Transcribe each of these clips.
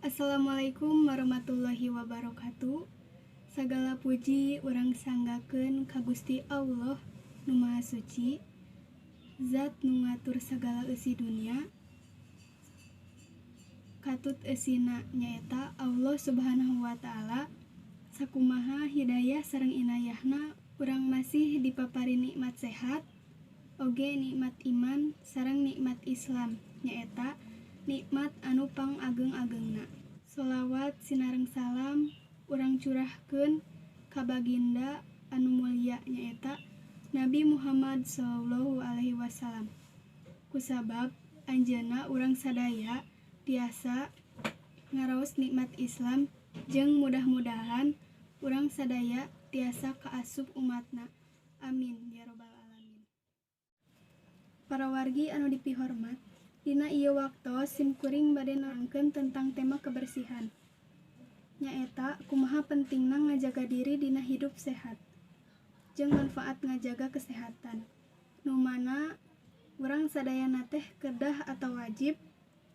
Assalamualaikum warahmatullahi wabarakatuh. Sagala puji urang sanggakeun ka Gusti Allah nu Maha Suci, Zat nu ngatur sagala eusi dunia katut eusina, nyaeta Allah Subhanahu wa Ta'ala. Sakumaha hidayah sareng inayahna, urang masih dipaparin nikmat sehat oge nikmat iman sareng nikmat Islam, nyaeta nikmat anu pangageng-agengna. Sholawat sinareng salam urang curahkeun ka baginda anu mulia, nyaeta Nabi Muhammad Shallallahu Alaihi Wasallam. Kusabab anjeunna urang sadaya tiasa ngaraos nikmat Islam jeung mudah-mudahan urang sadaya tiasa kaasup umatna. Amin ya robbal alamin. Para wargi anu dipihormat, dina ieu waktos simkuring bade nerangkeun tentang tema kebersihan, nyaeta kumaha pentingna ngajaga diri dina hidup sehat jeung manfaat ngajaga kesehatan, nu mana urang sadayana teh kedah atau wajib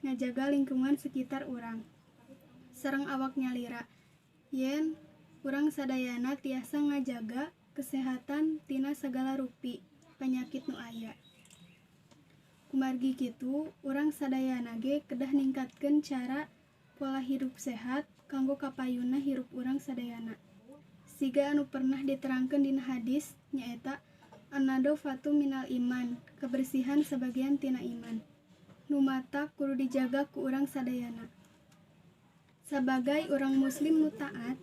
ngajaga lingkungan sekitar urang sareng awak nyalira, yen urang sadayana tiasa ngajaga kesehatan tina sagala rupi penyakit nu aya. Kumargi kitu, urang sadayana ge kedah ningkatkeun cara pola hirup sehat kanggo kapayunna hirup urang sadayana, siga anu pernah diterangkeun dina hadis, nyaeta an-nadhofatu minal iman, kebersihan sebagian tina iman, nu matak kudu dijaga ku urang sadayana sabagai urang muslim nu taat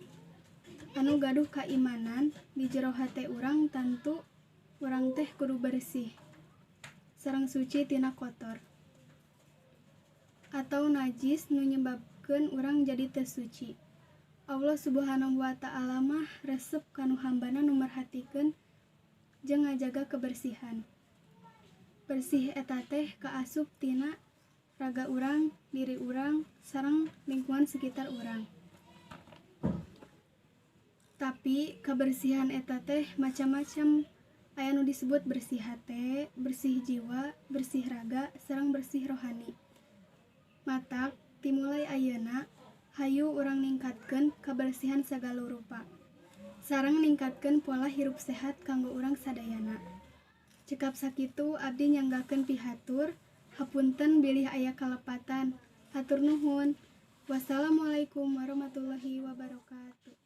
anu gaduh kaimanan di jero hate urang. Tantu urang teh kudu bersih sareng suci tina kotor atau najis nu nyebabkeun urang jadi teu suci. Allah Subhanahu wa Ta'ala mah resep kanu hambana nu merhatikeun jeung ngajaga kebersihan. Bersih eta teh kaasup tina raga urang, diri urang, sareng lingkungan sekitar urang. Tapi kebersihan eta teh macam-macam, aya nu disebut bersih hate, bersih jiwa, bersih raga, sareng bersih rohani. Matak timulai ayeuna hayu urang ningkatkeun kebersihan sagala rupa sareng ningkatkeun pola hirup sehat kanggo urang sadayana. Cekap sakitu abdi nyanggakeun pihatur, hapunten bilih aya kalepatan. Hatur nuhun. Wassalamualaikum warahmatullahi wabarakatuh.